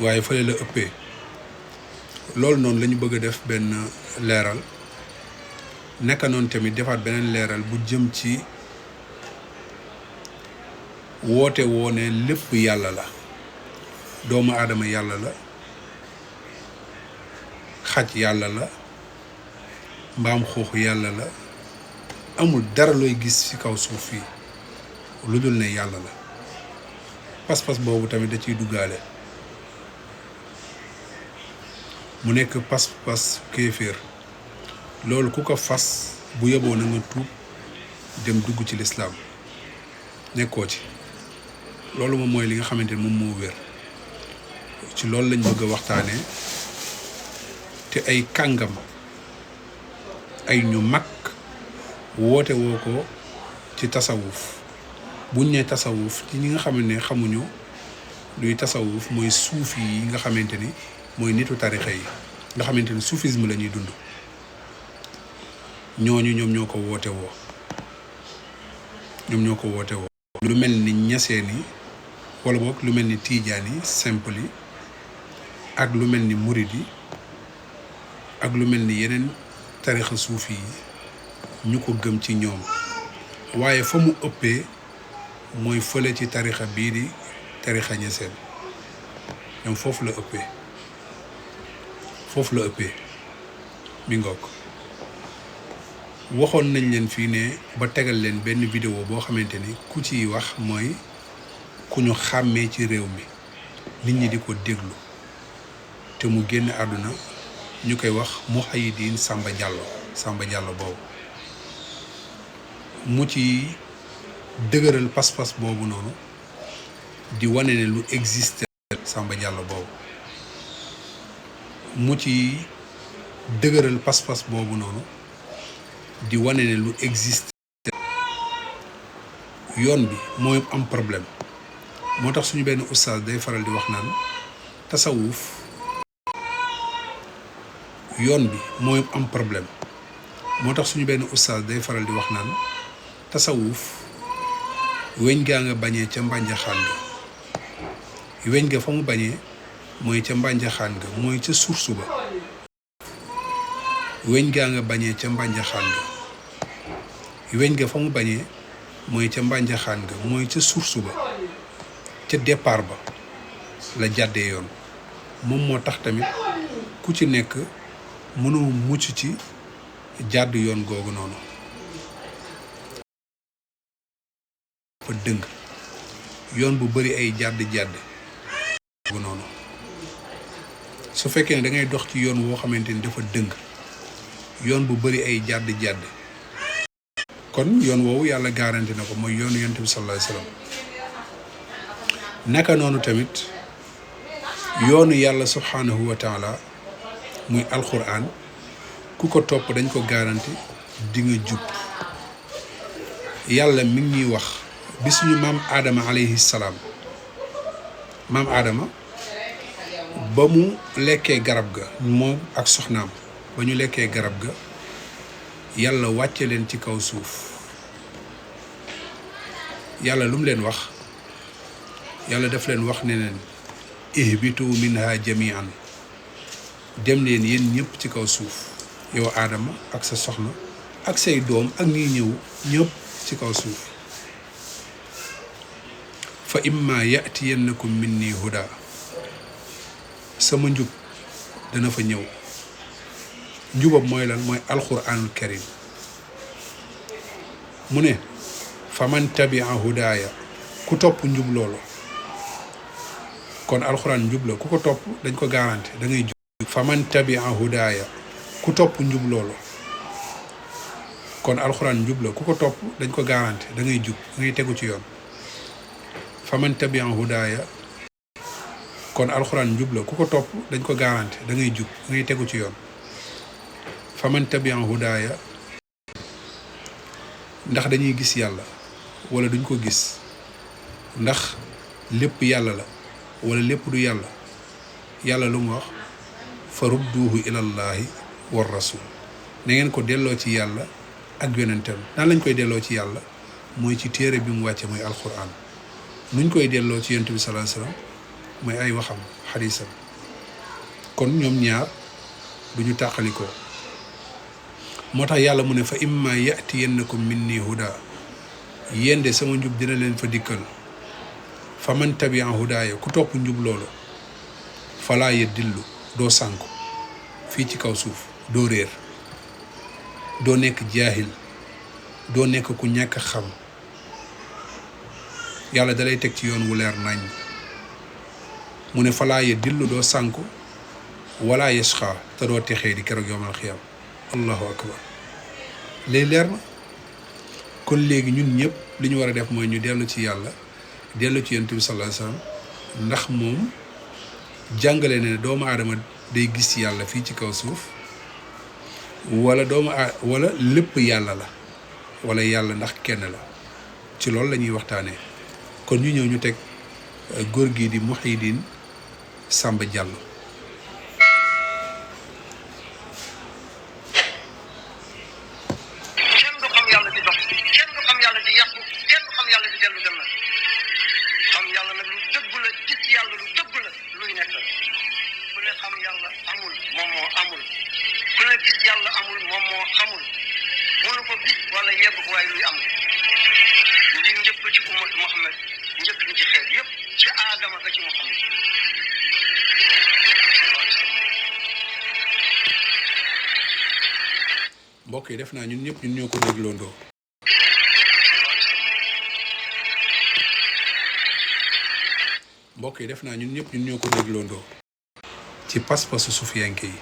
waaye fële la ëppee. loolu noonu la ñu bëgg a def benn leeral naka noonu tamit defaat beneen leeral bu jëm ci woote woone lépp yàlla la, doomu aadama yàlla la, xaj yàlla la, mbaam xuux yàlla la. amul dara looy gis ci kaw suuf fii lu dul ne yàlla la. pas-pas boobu tamit da ciy duggaale, mu nekk pas-pas kéeféer. loolu ku ko fas bu yeboo na nga tuub dem dugg ci lislaam, nekkoo ci. loolu moom mooy li nga xamante ne moom moo wér. ci loolu lañ bëgg a waxtaanee te ay kàngam, ay ñu mag woote woo ko ci tasawuf. buñ ne tasawuf ci ñi nga xam ne xamuñu luy tasawuf mooy suufi yi nga xamante ni mooy nitu tarixa yi nga xamante ni soufisme la ñuy dund. ñoom ñoo ko woote woo. lu mel ni ñaseen yi wala boog lu mel ni tiijaan yi simple yi ak lu mel ni murid yi ak lu mel ni yeneen tarixa suufi yi ñu ko gëm ci ñoom. waaye fa mu ëppee mooy fële ci tarixa bii di tarixa ñaseen. ñoom foofu la ëppee mi ngoog. waxoon nañ leen fii ne ba tegal leen benn vidéo boo xamante ni ku ciy wax mooy ku ñu xàmmee ci réew mi, nit ñi di ko déglu te mu génn àdduna, ñu koy wax Mouhayidine Samba Diallo boobu. mu ci dëgëral pas-pas boobu noonu di wane ne lu existe Samba Diallo boobu. mu ci dëgëral pas-pas boobu noonu di wane ne lu existe. yoon bi mooy am problème. moo tax suñu benn oustaz day faral di wax naan tasawuf yoon bi mooy am problème. moo tax suñu benn oustaz day faral di wax naan tasawuf weñ gaa nga bañee ca mbànjaxaan ga. weñ ga fa mu bañee mooy ca mbànjaxaan ga, mooy ca source ba. weñ gaa nga bañee ca mbànjaxaan ga. weñ ga fa mu bañee mooy ca mbànjaxaan ga, mooy ca source ba, ca départ ba la jàddee yoon. moom moo tax tamit ku ci nekk mënoo mucc ci jàdd yoon googu noonu. fa dëng yoon bu bari ay jàdd googu noonu. su fekkee ne da ngay dox ci yoon woo xamante ni dafa dëng, yoon bu bari ay jàdd kon yoon woowu yàlla garanti na ko, mooy yoonu yonent bi sallallahu alayhi wasallam. naka noonu tamit yoonu yàlla subhanahu wa taala muy alquran, ku ko topp dañ ko garanti di nga jub. yàlla mi ngi ñuy wax bi suñu maam Adama alayhi salaam, maam Adama ba mu lekkee garab ga, moom ak soxnaam ba ñu lekkee garab ga, yàlla wàcce leen ci kaw suuf. yàlla lu mu leen wax? yàlla daf leen wax ne leen ihbitu minha jamian, dem leen yéen ñëpp ci kaw suuf. yow Adama ak sa soxna ak say doom ak ñi ñëw ñëpp ci kaw suuf. fa imma yatiyannakum minni huda, sama njub dana fa ñëw. njubam mooy lan? mooy alquranul karim. mu ne fa man tabia hudaaya, ku topp njub loolu. kon alquran njub la, ku ko topp dañ ko garanti da ngay jub. fa man tabia hudaaya, ku topp njub loolu. kon alquran njub la, ku ko topp dañ ko garanti da ngay jub, da ngay tegu ci yoon. fa man tabia hudaaya, kon alquran njub la, ku ko topp dañ ko garanti da ngay jub, da ngay tegu ci yoon. fa man tabia hudaaya, ndax dañuy gis yàlla wala duñ ko gis, ndax lépp yàlla la wala lépp du yàlla. yàlla lu mu wax? fa rudduuhu ilallahi war rasul, na ngeen ko delloo ci yàlla ak yonentam. nan lañ koy delloo ci yàlla? mooy ci téere bi mu wàcce muy alquran. nuñ koy delloo ci yonent bi sallallahu alayhi wasallam? mooy ay waxam xadiisam kon ñoom ñaar duñu tàqalikoo moo tax yàlla mu ne fa imma yatiyannakum minni huda yéen de sama njub dina leen fa dikkal fa man tabia hudaaya ku topp njub loolu falaa yadillu doo sànku fii ci kaw suuf doo réer doo nekk jaahil doo nekk ku ñàkk xam yàlla dalay teg ci yoon wu leer nañ mu ne falaa yadillu doo sànku wala yashqa te doo texee di keroog yowmal xiyaam allahu akbar léegi leer na kon léegi ñun ñëpp li ñu war a def mooy ñu dellu ci yàlla dellu ci yonent bi sallallahu alayhi wasallam ndax moom jàngale ne doomu aadama day gis yàlla fii ci kaw suuf wala wala lépp yàlla la wala yàlla ndax kenn la ci loolu la ñuy waxtaanee kon ñu ñëw ñu teg góor gi di Mouhidine Samba Diallo. kenn du xam yàlla di dox kenn du xam yàlla di yàqu kenn du xam yàlla di dellu dem na xam yàlla nag lu dëgg la gis yàlla lu dëgg la luy nekk ku ne xam yàlla amul moom moo amul ku ne gis yàlla amul moom moo xamul mënu ko gis wala yegg ko waaye luy am li njëkk ci ummat Muhammad njëkk ni ci xeet yëpp ci aadama ba ci Muhammad mbokk yi def naa ñun ñëpp ñun ñoo ko dégloondoo mbokk yi def naa ñun ñëpp ñun ñoo ko dégloondoo ci pas-pasu sufiyanke yi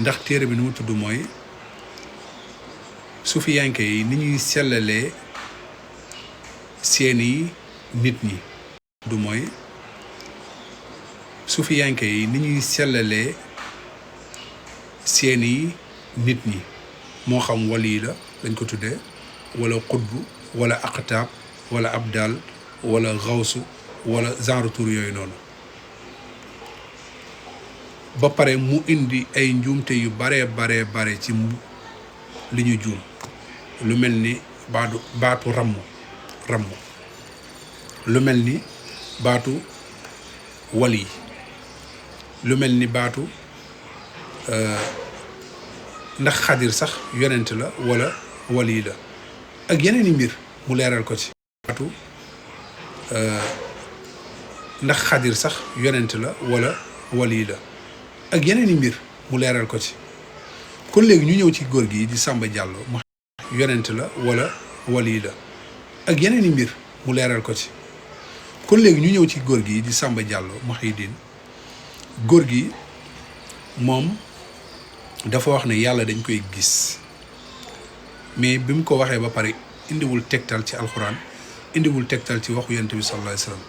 ndax téere bi nu mu tudd mooy sufiyanke yi ni ñuy sellalee seeni nit ñi du mooy sufiyanke yi ni ñuy sellalee seeni nit ñi moo xam wali la lañ ko tuddee wala xutbu wala aqtaab wala abdal wala xawsu wala genre tur yooyu noonu ba pare mu indi ay njuumte yu bare ci li ñu juum lu mel ni baatu ramm lu mel ni baatu wali lu mel ni baatu ndax xadir sax yonent la wala wali la ak yeneen i mbir mu leeral ko ci baatu ndax xadir sax yonent la wala wali la ak yeneen i mbir mu leeral ko ci kon léegi ñu ñëw ci góor gi di Samba Diallo mu yonent la wala wali la ak yeneen i mbir mu leeral ko ci kon léegi ñu ñëw ci góor gi di Samba Diallo Mouhidine góor gi moom dafa wax ne yàlla dañ koy gis mais bi mu ko waxee ba pare indiwul tegtal ci alxuraan indiwul tegtal ci waxu yonent bi sallallahu alayhi wasallam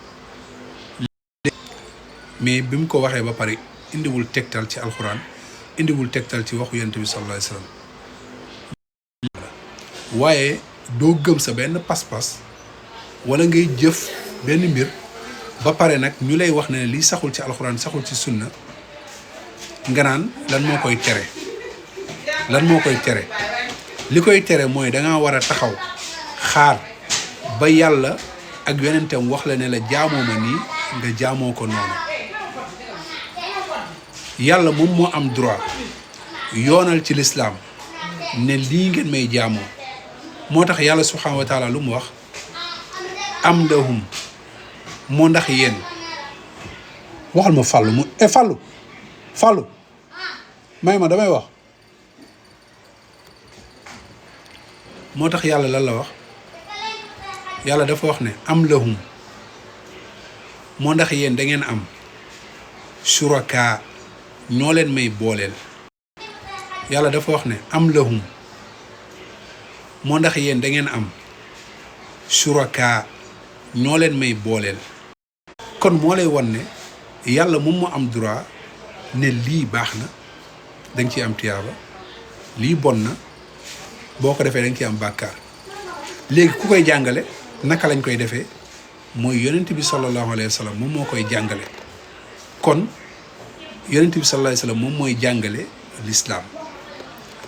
mais bi mu ko waxee ba pare indiwul tegtal ci alxuraan indiwul tegtal ci waxu yonent bi sallallahu alayhi wasallam waaye doo gëm sa benn pas-pas wala ngay jëf benn mbir ba pare nag ñu lay wax ne lii saxul ci alxuraan saxul ci sunna nga naan lan moo koy tere li koy tere mooy dangaa war a taxaw xaar ba yàlla ak yonentam wax la ne la jaamoo ma nii nga jaamoo ko noonu yàlla moom moo am droit yoonal ci lislaam ne lii ngeen may jaamoo moo tax yàlla subhaanahu wa taala lu mu wax am lahum moo ndax yéen waxal ma fàllu mu fàllu may ma damay wax moo tax yàlla lan la wax yàlla dafa wax ne am lahum moo ndax yéen da ngeen am suraka ñoo leen may booleel yàlla dafa wax ne am lahum moo ndax yéen da ngeen am suraka ñoo leen may booleel kon moo lay won ne yàlla moom moo am droit ne lii baax na danga ci am tiyaaba lii bon na boo ko defee danga ci am bàkkaar léegi ku koy jàngale naka lañ koy defee mooy yonent bi sallallahu alayhi wa sallam moom moo koy jàngale kon yonent bi sallallahu alayhi wa sallam moom mooy jàngale l'islam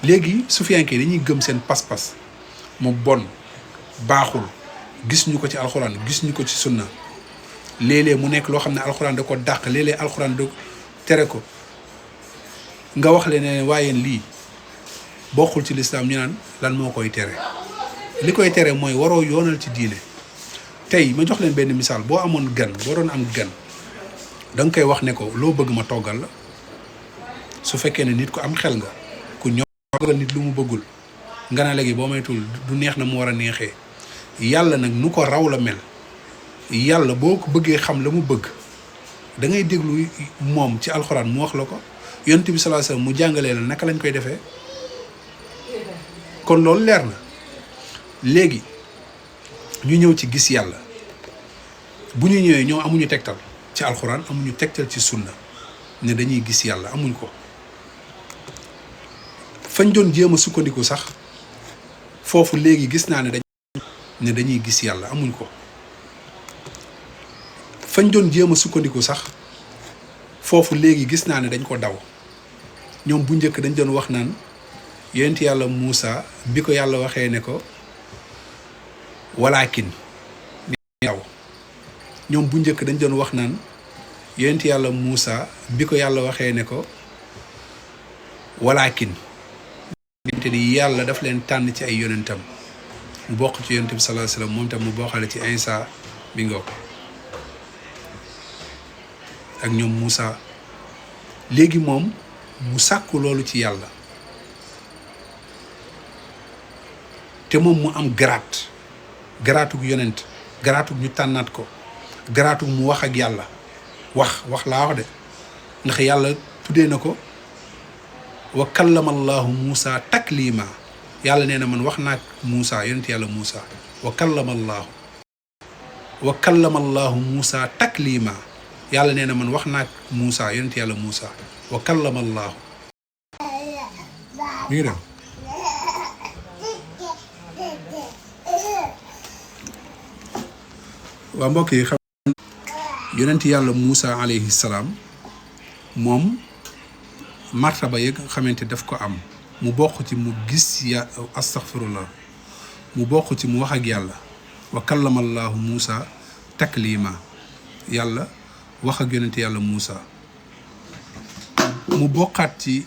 léegi sufiyanke dañuy gëm seen pas-pas mu bon baaxul gis ñu ko ci alxuraan gis ñu ko ci sunna léeg-léeg mu nekk loo xam ne alxuraan da ko dàq léeg-léeg alxuraan da tere ko nga wax leen ne waaye lii bokkul ci lislaam ñu naan lan moo koy tere li koy tere mooy waroo yoonal ci diine. tey ma jox leen benn misaal boo amoon gan boo doon am gan da nga koy wax ne ko loo bëgg ma toggal la su fekkee ne nit ku am xel nga ku ñoo toggal nit lu mu bëggul nga ne léegi boo maytul du neex na mu war a neexee. yàlla nag nu ko raw la mel yàlla boo ko bëggee xam la mu bëgg da ngay déglu moom ci alxuraan mu wax la ko yonent bi sallallahu alayhi wasallam mu jàngalee la naka lañ koy defee kon loolu leer na. léegi ñu ñëw ci gis yàlla bu ñu ñëwee ñoom amuñu tegtal ci alxuraan amuñu tegtal ci sunna ne dañuy gis yàlla amuñ ko. fañ doon jéem a sukkandiku sax foofu léegi gis naa ne dañuy gis yàlla amuñ ko. fañ doon jéem a sukkandiku sax foofu léegi gis naa ne dañ ko daw ñoom bu njëkk dañ doon wax naan yonent yàlla Muusa bi ko yàlla waxee ne ko walaakin daw ñoom bu njëkk dañ doon wax naan yonent yàlla Muusa bi ko yàlla waxee ne ko walaakin te di yàlla daf leen tànn ci ay yonentam mu bokk ci yonent bi sallallahu alayhi wasallam moom tam mu bokkale ci Isa bi nga ak ñoom Muusa léegi moom mu sàkku loolu ci yàlla te moom mu am garaatug yonent garaatug ñu tànnaat ko garaatug mu wax ak yàlla wax laa wax de ndax yàlla tuddee na ko wa kallama allahu Muusa taklima yàlla nee na man wax naa ak Muusa yonent yàlla Muusa wa kallama allahu Muusa taklima yàlla nee na man wax naa ak Muusa yonent yàlla Muusa wa kallama allahu mi ngi dem waa mbokk yi xam yonent yàlla Muusa alayhi salaam moom martaba yi nga xamante daf ko am mu bokk ci mu gis astaghfirullah mu bokk ci mu wax ak yàlla wa kallama allahu Muusa taklima yàlla wax ak yonent yàlla Muusa mu bokkaat ci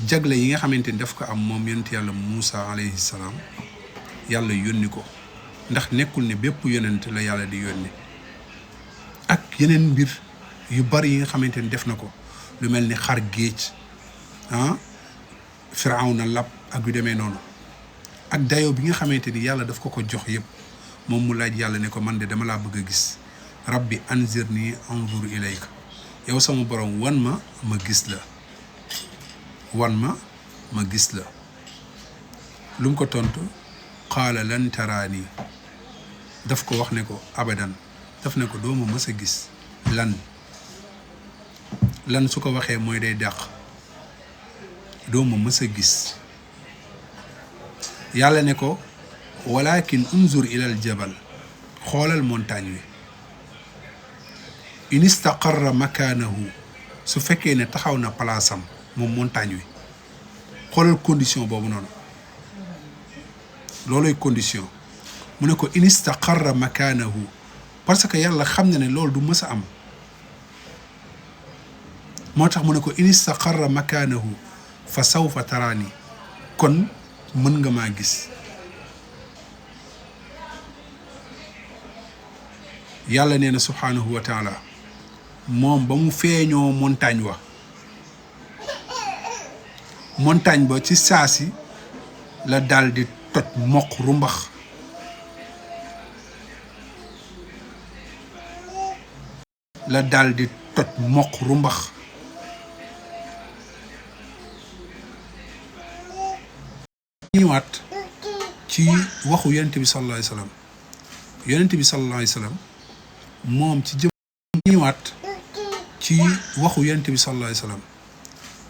jagle yi nga xamante ni daf ko am moom yonent yàlla Muusa alayhi salaam yàlla yónni ko ndax nekkul ne bépp yonent la yàlla di yónni ak yeneen mbir yu bari yi nga xamante ni def na ko lu mel ni xar géej Firawna lab ak yu demee noonu ak dayoo bi nga xamante ni yàlla daf ko jox yëpp moom mu laaj yàlla ne ko man de dama laa bëgg a gis rabbi anzirni anzur ilayka yow sama borom wan ma ma gis la lu mu ko tontu qaala lan taraani daf ko wax ne ko abadan daf ne ko doo ma mës a gis lan su ko waxee mooy day dàq doo ma mës a gis yàlla ne ko walakin unzur ilal jabal xoolal montagne wi in istaqarra makaanahu su fekkee ne taxaw na palaasam moom montagne wi xoolal condition boobu noonu looloy condition mu ne ko in istaqarra makaanahu parce que yàlla xam na ne loolu du mës a am moo tax mu ne ko in istaqarra makaanahu fa sawfa taraani kon mën nga maa gis yàlla nee na subhaanahu wa taala moom ba mu feeñoo montagne ba ci saasi la daal di toj moq rumbax ñëwaat ci waxu yonent bi sallallahu alayhi wasallam yonent bi sallallahu alayhi wasallam moom ci jëm ñëwaat ci waxu yonent bi sallallahu alayhi wasallam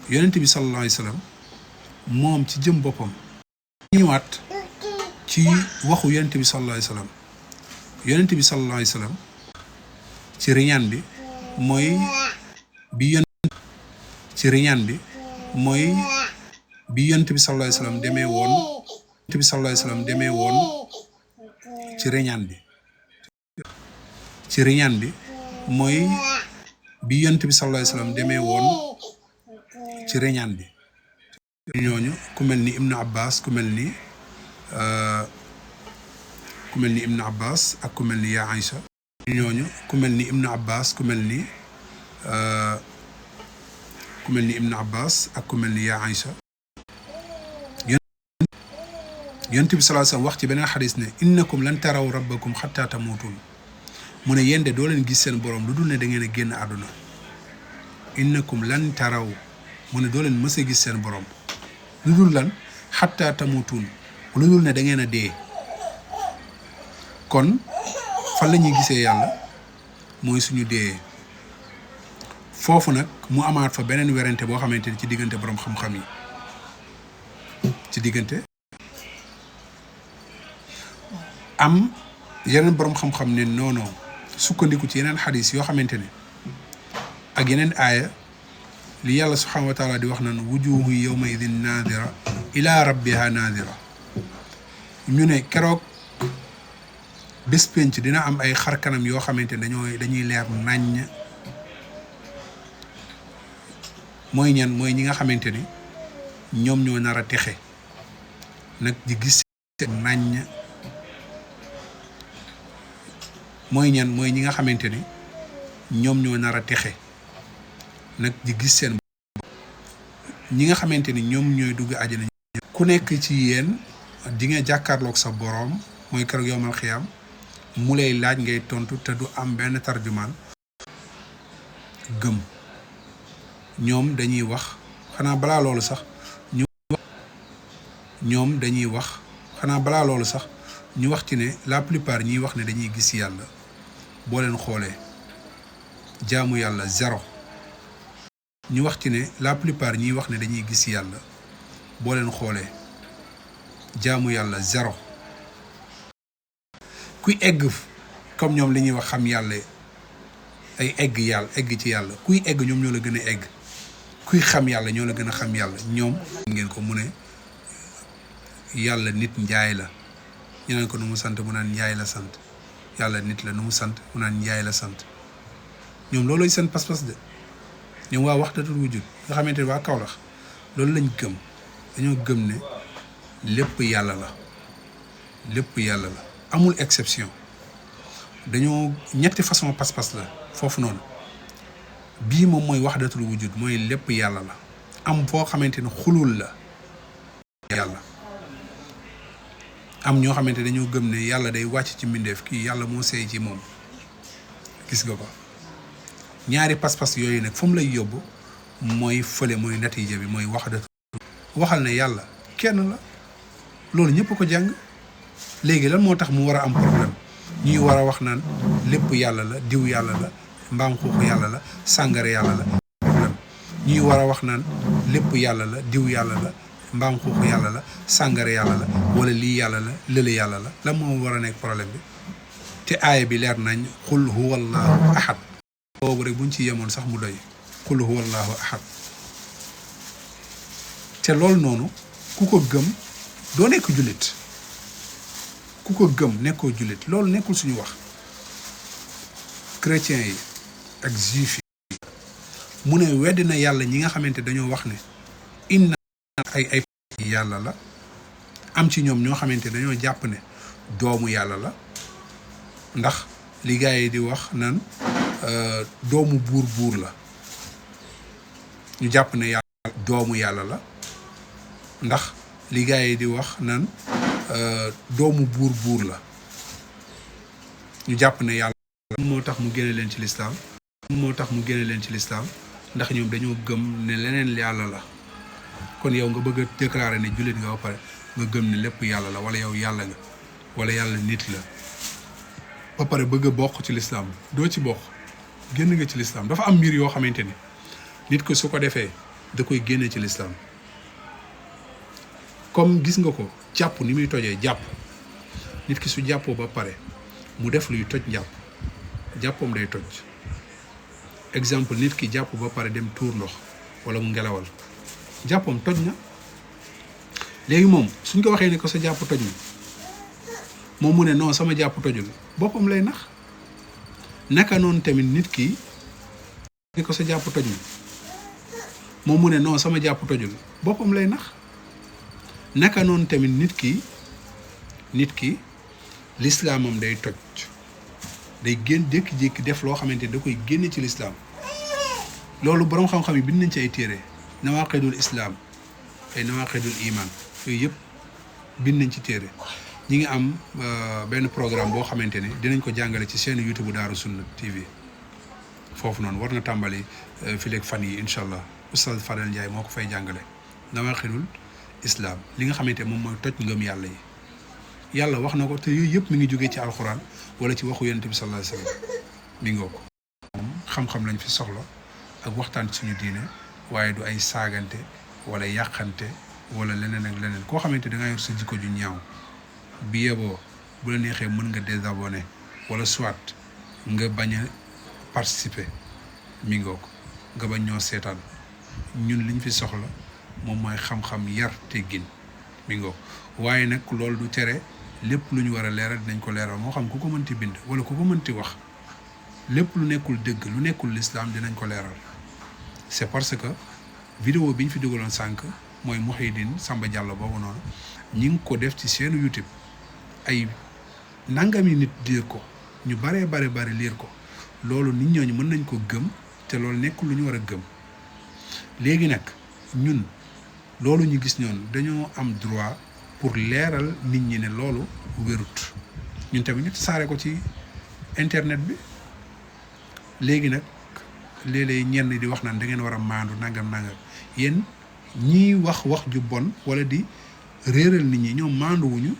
yonent bi sallallahu alayhi wasallam moom ci jëm boppam ñëwaat ci waxu yonent bi sallallahu alayhi wasallam yonent bi sallallahu alayhi wasallam ci riñaan bi mooy bi yonent ci riñaan bi mooy bi yonent bi sallallahu alayhi wasallam demee woon yonent bi sallallahu alayhi wasallam demee woon ci riñaan bi mooy bi yonent bi sallallahu alayhi wasallam demee woon ci reñaan bi ñooñu ku mel ni Ibnu Abbas ku mel ni Ibnu Abbas ak ku mel ni yaa Aïcha ñooñu ku mel ni Ibnu Abbas ku mel ni Ibnu Abbas ak ku mel ni yaa Aïcha yonent bi sallallahu alayhi wasallam wax ci beneen xadis ne innakum lan taraw rabbakum xatta tamuutun mu ne yéen de doo leen gis seen borom lu dul ne da ngeen a génn àdduna innakum lan taraw mu ne doo leen mës a gis seen borom lu dul lan xatta tamuutun lu dul ne da ngeen a dee kon fan la ñuy gisee yàlla mooy suñu dee foofu nag mu amaat fa beneen werante boo xamante ni ci diggante borom xam-xam yi ci diggante am yeneen borom xam-xam ne non sukkandiku ci yeneen xadis yoo xamante ne ak yeneen aaya li yàlla subhanahu wa taala di wax naan wujuhu yawma idin naadira ila rabbiha naadira ñu ne keroog bés penc dina am ay xarkanam yoo xamante ne dañuy leer naññ mooy ñan mooy ñi nga xamante ni ñoom ñoo nar a texe nag di gis naññ mooy ñan mooy ñi nga xamante ni ñoom ñoo nar a texe nag di gis seen ñi nga xamante ni ñoom ñooy dugg àjjana ku nekk ci yéen di nga jàkkaarloog sa boroom mooy keroog yowmal xiyaam mu lay laaj ngay tontu te du am benn tarjumaan gëm ñoom dañuy wax xanaa balaa loolu sax ñu wax ci ne la plupart ñiy wax ne dañuy gis yàlla boo leen xoolee jaamu yàlla zéro ñu wax ci ne la plupart ñiy wax ne dañuy gis yàlla boo leen xoolee jaamu yàlla zéro kuy egg comme ñoom li ñuy wax xam yàlla ay egg ci yàlla kuy egg ñoom ñoo la gën a egg kuy xam yàlla ñoo la gën a xam yàlla ñoom ngeen ko mu ne yàlla nit njaay la ñu naan ko nu mu sant mu naan njaay la sant yàlla nit la nu mu sant mu naan njaay la sant ñoom loolooy seen pas-pas de ñoom waa waxdatul wujud nga xamante ne waa Kawlax loolu lañ gëm dañoo gëm ne lépp yàlla la amul exception dañoo ñetti façon pas-pas la foofu noonu bii moom mooy waxdatul wujud mooy lépp yàlla la am foo xamante ne xulul la yàlla am ñoo xamante dañoo gëm ne yàlla day wàcc ci mbindeef kii yàlla moo seey ci moom gis nga ko ñaari pas-pas yooyu nag fu mu lay yóbbu mooy fële mooy natiija bi mooy waxal ne yàlla kenn la loolu ñëpp ko jàng léegi lan moo tax mu war a am problème ñuy war a wax naan lépp yàlla la diw yàlla la mbaam xuux yàlla la sàngara yàlla la problème ñuy war a wax naan lépp yàlla la diw yàlla la mbaam xuux yàlla la sàngara yàlla la wala lii yàlla la lële yàlla la lan moo war a nekk problème bi te aaya bi leer nañ qul huwa allahu ahad boobu rek buñ ci yemoon sax mu doy qul huwa allahu ahad te loolu noonu ku ko gëm doo nekk jullit ku ko gëm nekkoo jullit loolu nekkul suñu wax chrétiens yi ak juif yi mu ne weddi na yàlla ñi nga xamante dañoo wax ne inna ay yàlla la am ci ñoom ñoo xamante dañoo jàpp ne doomu yàlla la ndax li gaa yi di wax naan doomu buur la ñu jàpp ne yàlla doomu yàlla la ndax li gaa yi di wax naan doomu buur la ñu jàpp ne yàlla moo tax mu génne leen ci lislaam ndax ñoom dañoo gëm ne leneen yàlla la kon yow nga bëgg a déclarer ne jullit nga ba pare nga gëm ne lépp yàlla la wala yow yàlla nga wala yàlla nit la ba pare bëgg a bokk ci lislaam doo ci bokk génn nga ci lislaam dafa am mbir yoo xamante ni nit ko su ko defee da koy génne ci lislaam comme gis nga ko jàpp ni muy tojee jàpp nit ki su jàppoo ba pare mu def luy toj jàppoom day toj exemple nit ki jàpp ba pare dem tuur ndox wala mu ngelawal jàppoom toj na léegi moom suñ ko waxee ne ko sa jàpp toj na moom mu ne non sama jàpp tojul boppam lay nax naka noonu tamit nit ki ne ko sa jàpp toj na moom mu ne non sama jàpp tojul boppam lay nax. naka noonu tamit nit ki lislaamam day toj day génn jékki-jékki def loo xamante da koy génne ci lislaam loolu boroom xam-xam yi bind nañ ci ay téere nawaqidul islaam ay nawaqidul iman yooyu yëpp bind nañ ci téere ñi ngi am benn programme boo xamante ne dinañ ko jàngale ci chaîne YouTube bu Daaru Sunna TV foofu noonu war na tàmbali fileeg fan yi incha allah Oustaz Fadel Ndiaye moo ko fay jàngale nawaqidul islam li nga xamante moom mooy toj ngëm yàlla yi yàlla wax na ko te yooyu yëpp mi ngi jógee ci alxuraan wala ci waxu yonent bi sallallahu alayhi wasallam mi ngoo ko moom xam-xam lañ fi soxla ak waxtaan ci suñu diine waaye du ay saagante wala yàqante wala leneen ak leneen koo xamante da nga yor sa jikko ju ñaaw bi yeboo bu la neexee mën nga désabonné wala soit nga bañ a participer mi ngoo ko nga bañ ñoo seetaan ñun liñ fi soxla moom mooy xam-xam yar teggin mi ngoo waaye nag loolu du tere lépp lu ñu war a leeral dinañ ko leeral moo xam ku ko mënti bind wala ku ko mënti wax lépp lu nekkul dëgg lu nekkul lislaam dinañ ko leeral c'est parce que vidéo bi ñu fi dugaloon sànq mooy Mouhidine Samba Diallo boobu noonu ñi ngi ko def ci chaîne YouTube ay nangami nit liir ko ñu bare liir ko loolu nit ñooñu mën nañ ko gëm te loolu nekkul lu ñu war a gëm léegi nag ñun loolu ñu gis ñoon dañoo am droit pour leeral nit ñi ne loolu wérut ñun tamit ñu saare ko ci internet bi léegi nag léeg-léeg ñenn di wax naan da ngeen war a maandu nangam yéen ñiy wax ju bon wala di réeral nit ñi ñoom maanduwuñu